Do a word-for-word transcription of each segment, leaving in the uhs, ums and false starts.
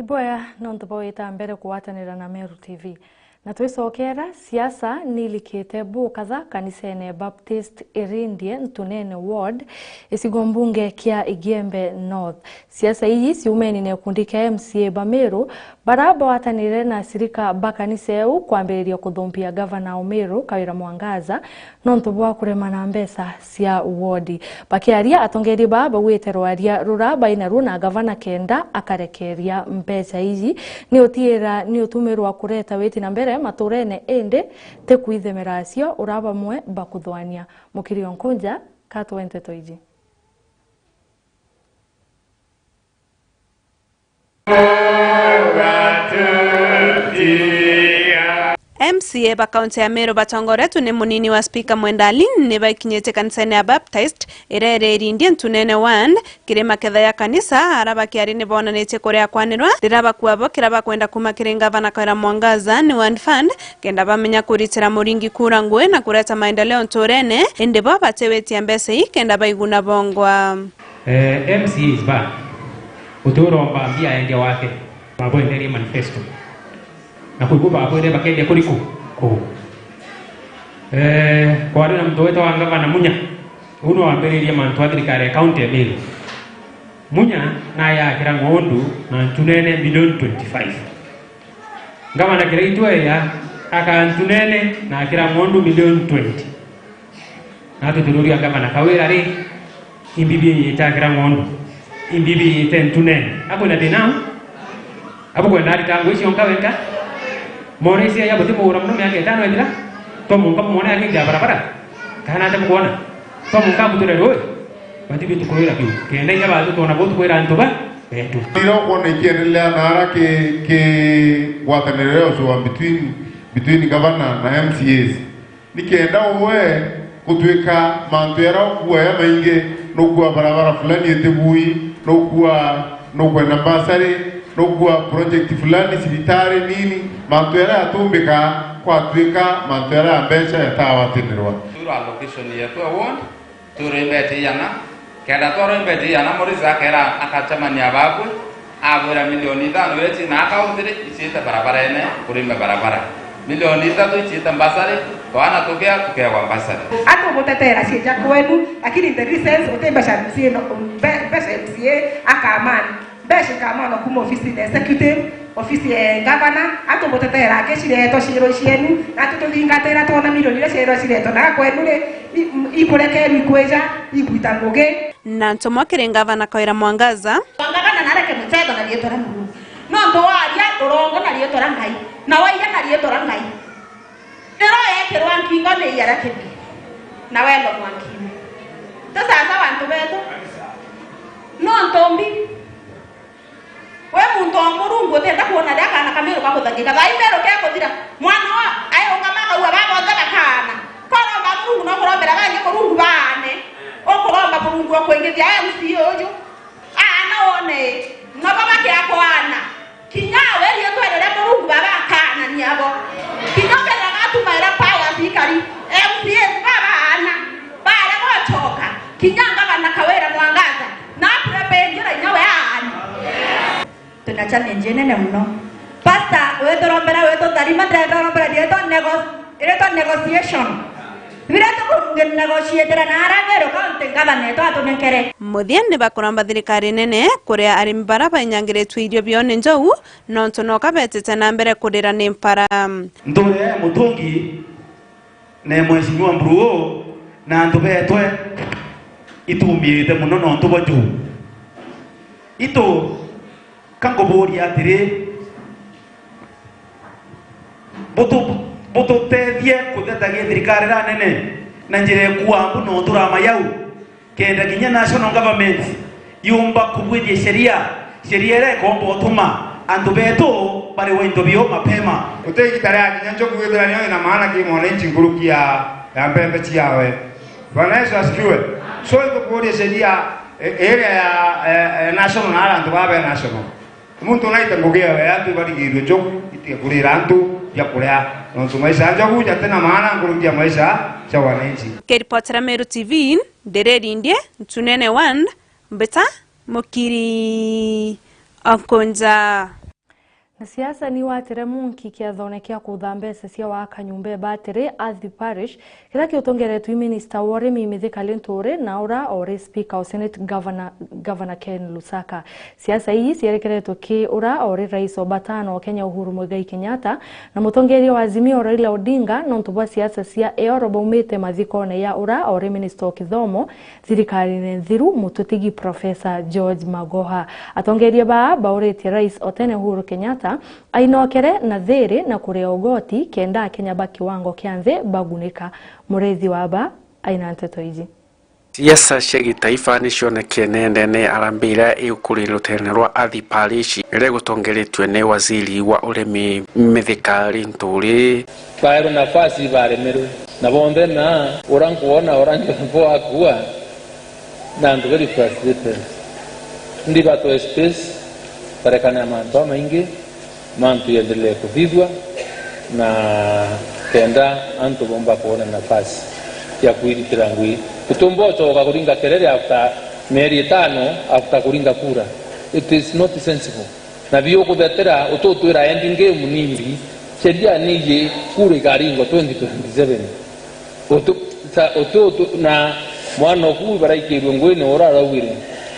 Bwega nontu bwa gwita mbere kugwatanira na Meru T V. Na twicokera, siasa nilikite bukatha kanisene Baptist Irindie Ntunene Ward, gicigo mbunge kia Igembe North. Siasa ii ciumeni na gikundi kia M C A ba Meru, bara bagwatanire na acirika ba kanisa iu kwambiriria kuthumpia gavana o Meru Kawira Mwangaza nontu bwa kurema na mbeca cia wodi. Bakiaria, atongeria baa baugite rwaria rura bainaruo na gavana kenda akarekeria mbeca iji, ni utiira ni utumirwa kureta witi na mbere maturene, indi ti kwithemera acio ura bamwe bakuthwania. Mukiri Onkunja, katwe nteto iji. M C A ba kaunti ya Meru batongoretwe ni munini wa spika Mwenda Ali ni baikinyite kanisene ya Baptist iria iri Irindie Ntunene Ward, kiri maketha ya kanisa, ara bakiari ni bonanitie kuria kwanirwa riria bakua bo kira bakwenda kuma kiri ngavana Kawira Mwangaza ni Ward Fund, kenda bamenya kuritira muringi kura ngui na kureta maendeleo nturene, indi bo batiwitia mbeca ii kenda baiguna bongwa. Eh, M C As ba, uti uromba mbia endia wake, babwenderie manifesto. Na kwi ku babwire bakendia kuriku? Kuu. Eh, kwari na muntu wetagwa Ngavana Munya. Uu niwe wambiririe mantu a thirikari ya kaunti ya Meru. Munya naye akira ng'ondu na ntunene milioni twenty-five. Ngavana Kiraitu eya aka ntunene na akira ng'ondu milioni twenty. Na tutiruria ngavana Kawira ri, imbibi iyite akira ng'ondu, imbibi iyite ntunene. Akwina thina u? Abukwenda arita ngui cionka wenka? Mone isia ya buti mugura muno miaka itano ethira? Twamunka mumone akingia barabara? Kana ate mukwona? Twamunka abuture rui? Batibi tukwira biu. Kenda inya batu twona bo tukwira antu ba betu. Ira ukwona ikiendelea na ara ki, ki ngwataniro ya ucua between, between governor na M C As. Nikenda uwe gutwika mantu jaria ukua ja maingi, nukua barabara fulani itibui, nukua, nukwenda mbasari, nukua project fulani, cibitari nini, mantu jaria jatumbika kwatwika mantu jaria ja mbeca jatawatinirwa. Rural location yetu ya ward, Turi mbeti igana, kenda twarwa mbeti igana, Morris akera akacemania babwe, abwira milioni ithano iria ci na akaunti ri, iciite barabarene, kurimba barabara. Milioni ithatu iciite mbasari, twana tukia tukeegwa mbasari. Atugutetera cieja kwenu, lakini in the recess uti mbeca M C A no, mbe-, mbeca M C A akamani. Mbeca ikamanwa kuma ofisi ya executive, ofisi ya governor, atugutetera akiciretwa ciiro cienu, na tututhingatira twona milioni iria ciretwa ciretwa na kwenu ri, i-, ikurekerwa ikwija, igwita ngugi. Na ntumwa kiri ngavana Kawira Mwangaza. Ngavana nareke muchetho na riitwa ria Murungu. Nontu waria urongo na riitwa ria Ngai, na waiya na riitwa ria Ngai. Riria weekirwa nkingo ni iara kibi, na wendwa mwankingi. Ti sasa bantu betu. Nontu mbi, we muntu wa Murungu utienda kwona ria kaana ka Meru gakuthangika. Thaa ii Meru kekuthira, mwana wa ayungama akauga, baba bonthe bakaana. Koromba Murungu no kurombera bangi Murungu baane. Ukuromba Murungu wa kuingithia M C A uju. Aana wone, nobo bakia kwaana. Kinya we riitwa riria Murungu baba akaanania bo. Kinya ukethira gatumaira power cikari, M C As baba aana, baria bochoka. Kinya ngavana Kawira Mwangaza, na apure benjira inya we aani. Twina challenge inene muno. Pastor, witurombera, witutharima, ndirenda urombera riitwa nego-, iritwa negotiation. Biria tukungi negotiatira na ara Meru County governor twatunenkere. Muthia ni bakuromba thirikari nene kuria arimi bara bainyangiritwe irio biao ni njou, nontu noka betite na mbere kurira ni mpara. Nthuri ya Mutungi na Mheshimiwa Mburu na antu betwe itumiite muno nontu bwa njou. Itu Ka ngubuuria atiri, butu-, bututethie kutetagia thirikari iria nene na njira ikua mbu nontu ra mayau, kenda kinya national government yumba kubwithia sheria, sheria iria ikomba utuma antu betu bariwa into biao mapema. Guti igita ria kinya njogu withira niyo ina maana ki mwananchi nkuruki ya, ya mbembe ciawe. Bwana Yesu asifiwe. So itukuuria sheria, e, iria ya, e, e, national na ara antu baa be national. Muntu naite ngugi ewe antu ibarigirue njogu itige kurira antu biakuria, nontu maisha ya njogu jatina maana nkuruki ya maisha ja wananchi. Nkiripotera Meru T V, Ndiriri Ndie, Ntunene One, Mbita Mukiri Onkunja. Siasa ni watire munki kiathone kia kutha mbeca cia waka nyumba e batiri Athi Parish, kiria kiutongeretwe i minista wa urimi Mithika Linturi na ura uri speaker o Senate, Governor, Governor Ken Lusaka. Siasa ii cierekeretwe ki ura uri rais o batano o Kenya Uhuru Muigai Kenyatta na mutongeria wa Azimio Raila Odinga nontu bwa siasa cia eoro baumite mathikone ya ura uri minista o kithomo thirikarine nthiru, mututigi Professor George Magoha. Atongeria baa bauritie rais o tene Uhuru Kenyatta ainokere na thiri na kuria ugoti kenda Akenya ba kiwango kia nthi bagunika. Murithi wa ba aina nteto iji. Siasa cia gitaifa ni cionekene ndene ya harambee iria ikurinirwe ruteere rwa Athi Parish, iria igutongeretue ni waziri wa urimi Mithika Linturi. Baerwe nafasi baremerwe. Na bonthe na ura nkwona ura njongo akua na antu very frustrated. Ndi batwe space, barekane na mantu amaingi, mantu yendelee kuthithwa, na kenda antu bomba kuona nafasi ya kwiritira ngui. Utumba ucoka kuringa kelele after mieri itano after kuringa kura. It is not sensible. Na biukuthetera ututwira ending game ni mbi, sheria ni iji, kura ikaringwa twenty twenty-seven. Utu-, sa-, utu-, utu-, na mwana oku baraikirwe ngui ni ura araugire,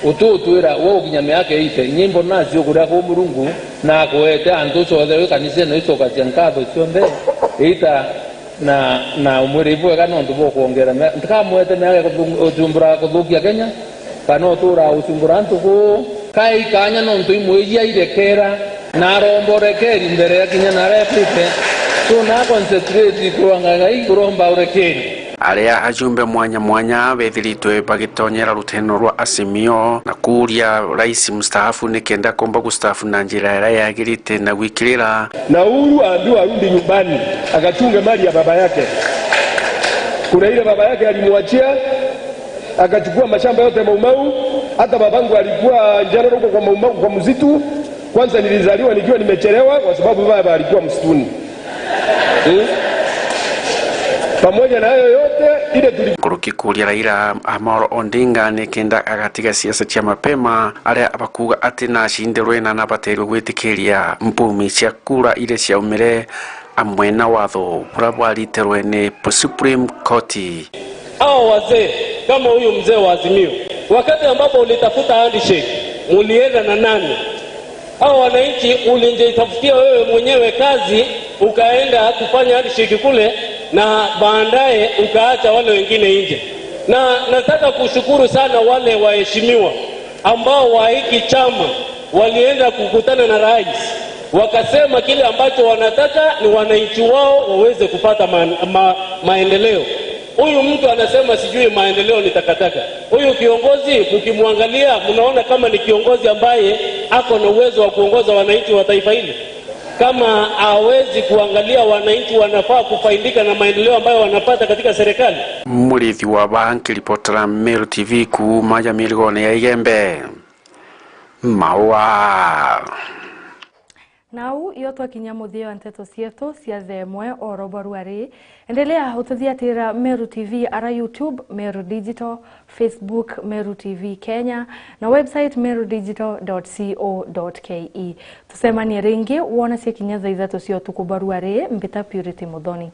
ututwira we ukinya miaka eighty, nyimbo nacio kuria ku Murungu na akuete antu ucothe wi kanisa ino icokacia nkatho cionthe, ita na, na umwiri bwega nontu bwa kuongera mia-, ntikamwete miaka ya kuthu-, ucumbura kuthukia Kenya, kana utura ucumbura antu kuu. Kai kanya nontu imwiji airekera, na aromba urekeri mbere ya kinya na arepite. So na concentrate kurwa Ngai, kuromba urekeri. Aria ajumbe mwanya mwanya bethiritwe bagitonyera ruteno rwa Azimio na kuuria rais mstaafu ni kenda komba gustaafu na njira iria yagirite na gwikirira. Na Uhuru aambiwa arudi nyumbani, akachunge mali ya baba yake. Kuna ile baba yake alimwachia, akachukua mashamba yote Mau Mau. Hata babangu alikuwa general huko kwa Mau Mau, kwa msitu. Kwanza nilizaliwa nikiwa nimechelewa kwa sababu baba alikuwa msituni. Hmm? Pamoja na hayo yote, ile tuli- Nkuruki kuuria Raila Amolo Odinga ni kenda agatiga siasa cia mapema, aria bakuuga ati nacindirwe na nabateerwe gwitikiria mbumi cia kura iria ciaumire amwe na watho buria bwaritirwe ni Supreme Court. Hao wazee kama huyu mzee wa Azimio, wakati ambapo ulitafuta handshake, mulienda na nani? Hao wananchi ulijitafutia wewe mwenyewe kazi, ukaenda kufanya handshake kule, na baadaye ukaacha wale wengine nje. Na nataka kushukuru sana wale waheshimiwa ambao wa hiki chama walienda kukutana na rais, wakasema kile ambacho wanataka ni wananchi wao waweze kupata ma, ma, maendeleo. Huyu mtu anasema sijui maendeleo ni takataka. Huyu kiongozi mkimwangalia, mnaona kama ni kiongozi ambaye ako na uwezo wa kuongoza wananchi wa taifa hili? Kama hawezi kuangalia wananchi wanafaa kufaidika na maendeleo ambayo wanapata katika serikali. Murithi wa ba nkiripotera Meru T V kuuma Jamirigone ya Igembe. Maua. Nau iyo twakinya muthia wa nteto cietu cia thaa imwe oro barua ri. Endelea ututhiatira Meru T V ara YouTube, Meru Digital, Facebook, Meru T V Kenya, na website meru digital dot co dot ke. Tucemanie ringi wona cia kinya thaa ithatu cia utuku barua ri. Mbita Purity Muthoni.